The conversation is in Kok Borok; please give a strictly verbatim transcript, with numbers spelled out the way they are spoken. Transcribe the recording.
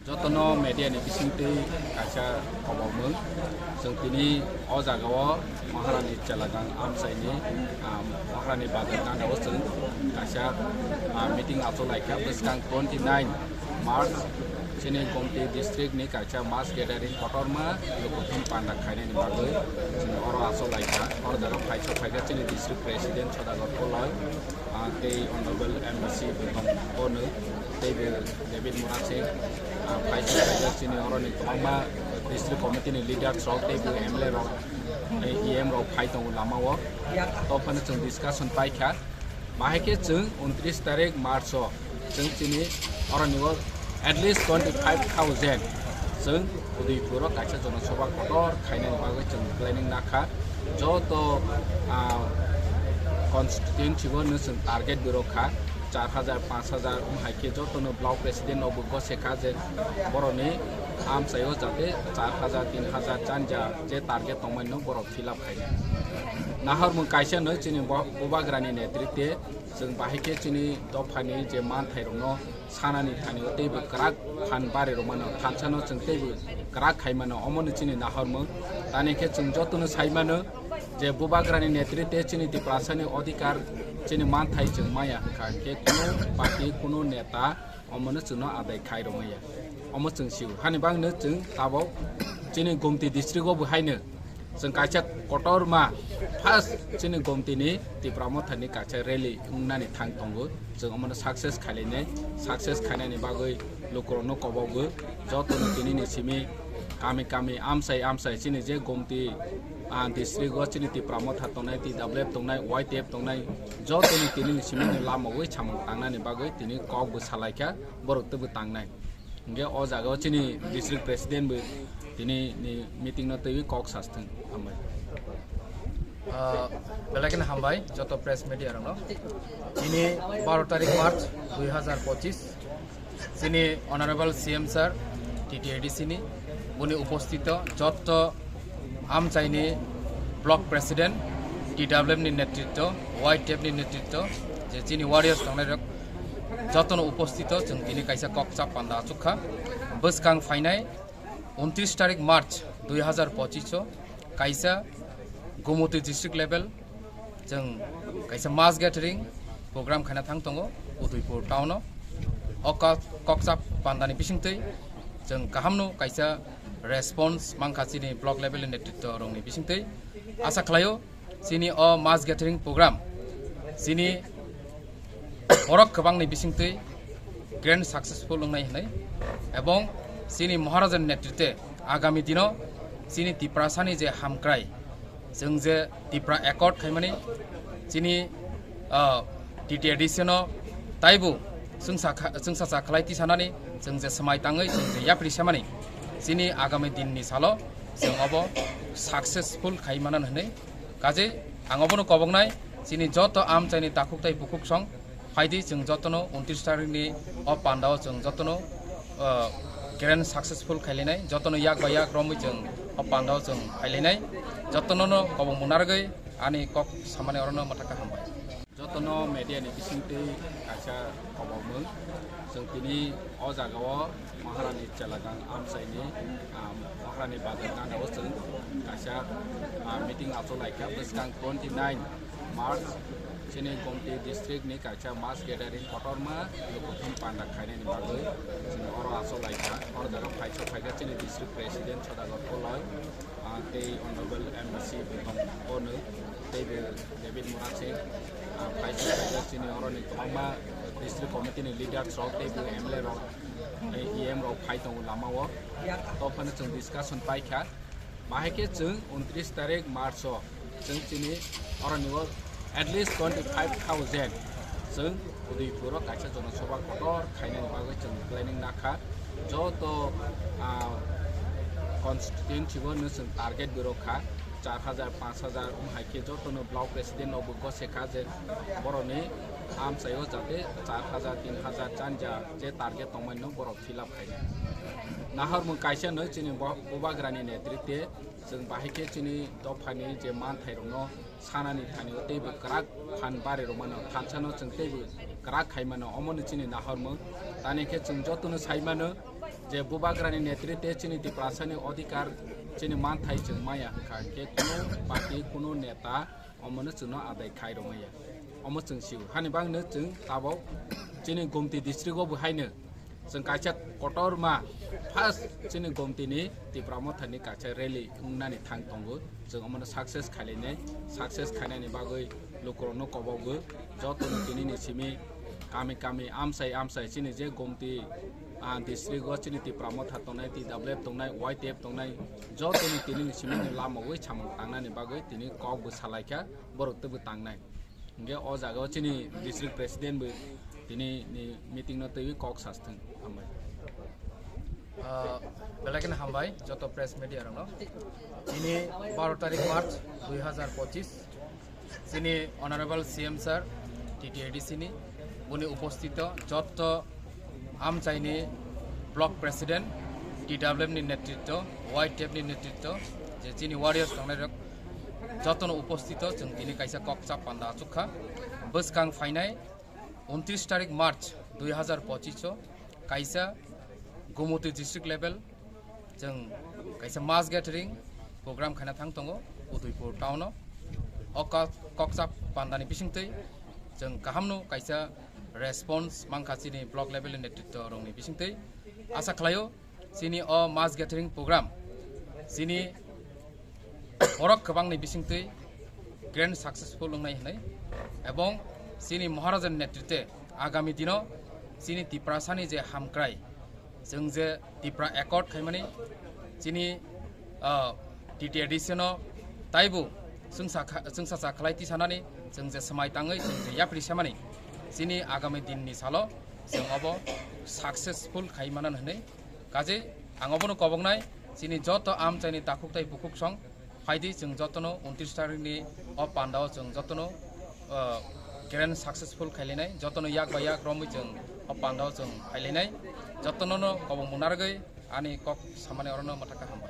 Jotono media ni bisingtwi kaisa khobor mung. Chwng tini o jaga o Maharani Chelagang amchaini, ah, Maharani Bazar gana o chwng kaisa, ah, meeting achuk laikha bwskang twenty nine March chini Gomti district ni kaisa mass gathering kotorma lukuthum panda khainani bagwi chwng oro achuk laikha. Oro jaga phaisa phaikha chini district president Sodagar Koloi, ah, tei honorable M D C bo tong kono, tei bo David Murasing, ah, phaisa phaikha chini oroni kwbangma district committee ni leaders rok tei bo M L A rok, tei E M rok phai tongo lama o. To phano chwng discussion paikha. Bahai khe chwng untris tarik March o chwng chini oroni o at least twenty five thousand chwng Udaipur o kaisa jonosobha kotor khainani bagwi chwng planning nakha. Joto, ah, constituency o no chwng target bo rwkha, char hajar, panch hajar, wng hai khe jotono block president rok bo gosekha je borokni amchai o jate char hajar, tin hajar chanja je target tongmani no borok fill up khainai. Nahormung kaisa no chini bo-, Bubagrani netritwe chwng bahai khe chini dophani je manthai rokno sanani thani o teibo kwrak phan bari rwmano, thansa no chwng teibo kwrak khai mano, omo no chini nahormung. Tani khe chwng jotono sai mano je Bubagrani netritwe chini Tiprasani odhikar chini manthai chwng maya hwnkha khe kunu party, kunu neta omono chwngno adai khai rwmaya. Omo chwng sio. Hani bagwino chwng tabok chini Gomti district o bo haino chwng kaisa kotorma first chini Gomti ni Tipra Motha ni kaisa rally wngnani thang tongo. Chwng omono success khailainai, success khainani bagwi lukurokno kobogo. Jotono tinini simi kami kami amchai amchai chini je Gomti, ah, district o chini Tipra Motha tongnai, T W F tongnai, Y T F tongnai, jotono tinini simi ni lama wi samung tangnani bagwi tini kok bo salaikha, borok teibo tangnai. Hingke o jaga o chini district president bo tini ni meeting no twi kok sasthwng hambai. Ah, belai kheno hambai joto press media rokno. Tini baro tarik March dui hajar pochis, chini Honorable C M sir, T T A D C ni, boni upostito joto amchaini block president, T W F ni netritto, Y T F ni netritto, je chini warriors tongnai rok, jotono upostito chwng tini kaisa kok chap panda achukha. Bwskang phainai untris tarik March dui hajar pochis o kaisa Gumoti district level chwng kaisa mass gathering program khaina thang tongo Udaipur town o. O kok, kok chap pandani bisingtwi chwng kahamno kaisa response mankha chini block level ni netritto rokni bisingtwi. Asa khlaio chini o mass gathering program chini borok kwbangni bisingtwi grand successful wngnai hwnwi, ebong chini Maharajani netritwe agami dino chini Tiprasani je hamkrai, chwng je Tipra Accord khaimani, chini, ah, T T A D C no taibo chwngsa kha-, chwngsacha khlai tisanani, chwng je swmai tangwi chwng je yapri semani, chini agami dinni salo chwng obo successful khai manan hwnwi. Kaje ang obono koboknai, chini joto amchaini takhuk tai bukhuk song phaidi, chwng jotono untris tarikni o pandao chwng jotono, ah, grand successful khailainai, jotono yak bai yak romwi chwng o pandao chwng phailainai, jotono no kobokmung narwgwi ani kok samani orono mwthakha hambai. Jotono media ni bisingtwi kaisa kobokmung. Chwng tini o jaga o Maharani Chelagang amchaini, ah, Maharani Bazar gana o chwng kaisa, ah, meeting achuk laikha bwskang twenty nine March chini Gomti district ni kaisa mass gathering kotorma lukuthum panda khainani bagwi chwng oro achuk laikha. Oro jaga phaisa phaikha chini district president Sodagar Koloi, ah, tei honorable M D C bo tong kono, tei bo David Murasing, ah, phaisa phaikha chini oroni kwbangma district committee ni leaders rok tei bo M L A rok, tei E M rok phai tongo lama o. To phano chwng discussion paikha. Bahai khe chwng untris tarik March o chwng chini oroni o at least twenty five thousand chwng Udaipur o kaisa jonosobha kotor khainani bagwi chwng planning nakha. Joto, ah, constituency o no chwng target bo rwkha, char hajar, panch hajar wng hai khe jotono block president rok bo gosekha je borokni amchai o jate char hajar, tin hajar chanja je target tongmani no borok fill up khainai. Nahormung kaisa no chini bo-, bubagrani netrite chwng bahai khe chini dophani je manthairokno sanani thani o teibo kwrak phan barirok mano, thansano chwng teibo kwrak khai mano, omono chini nahormung. Tani khe chwng jotono sai mano je bubagrani netrite chini Tiprasani odhikar chini manthai chwng maya hwnkha khe kuno party kuno neta omono chwngno adai khai rwmaya. Omo chwng sio. Hani bagwino chwng tabok chini Gomti district o bo haino chwng kaisa kotorma first chini Gomti ni Tipra Motha ni kaisa rally wngnani thang tongo. Chwng omono success khailainai, success khainani bagwi lukurokno kobogo. Jotono tini ni simi kami kami amsai amsai chini je Gomti ah, district o chini Tipra Motha tongnai, T W F tongnai, Y T F tongnai, joto ni tini ni simi ni lama wi samung tangnani bagwi tini kok bo salaikha, borok teibo tangnai. Hingke o jaga o chini district president bo tini ni meeting no teiwi kok sasthwng. Hambai. Ah, belai kheno hambai joto press media rokno. Tini baro tarik March dui hazar pochis. Chini Honorable C M Sir, T T A D C ni, boni upostito jotto amchaini block president, T W F ni netritto, Y T F ni netritto, je chini warriors tongnairok jottono upostito chwng tini kaisa kokchap panda achukha. Bwskang phainai untris tarik March dui hazar pochis o kaisa Gumoti district level chwng kaisa mass gathering program khaina thang tongo Udaipur town o. O kok-, kokchap pandani bisingtwi chwng kahamno kaisa response mankha chini block level ni netritto rokni bisingtwi. Asa khlaio chini o mass gathering program chini borok kwbangni bisingtwi grand successful wngnai hwnwi, ebong chini Maharajani netrite agami dino chini Tiprasani je hamkrai, chwng je Tipra Accord khaimani, chini, ah, T T A D C no taibo chwngsa kha-, chwngsacha khlai tisanani, chwng je swmai tangwi chwng je yapri semani, chini agami dinni salo chwng obo successful khai manan hwnwi. Kaje ang obono koboknai, chini joto amchaini takhuk tai bukhuk song phaidi, chwng jotono untris tarikni o pandao chwng jotono, ah, grand successful khailainai, jotono yak bai yak romwi chwng o pandao chwng phailainai, jotono no kobokmung narwgwi ani kok samani orono mwthakha hambai.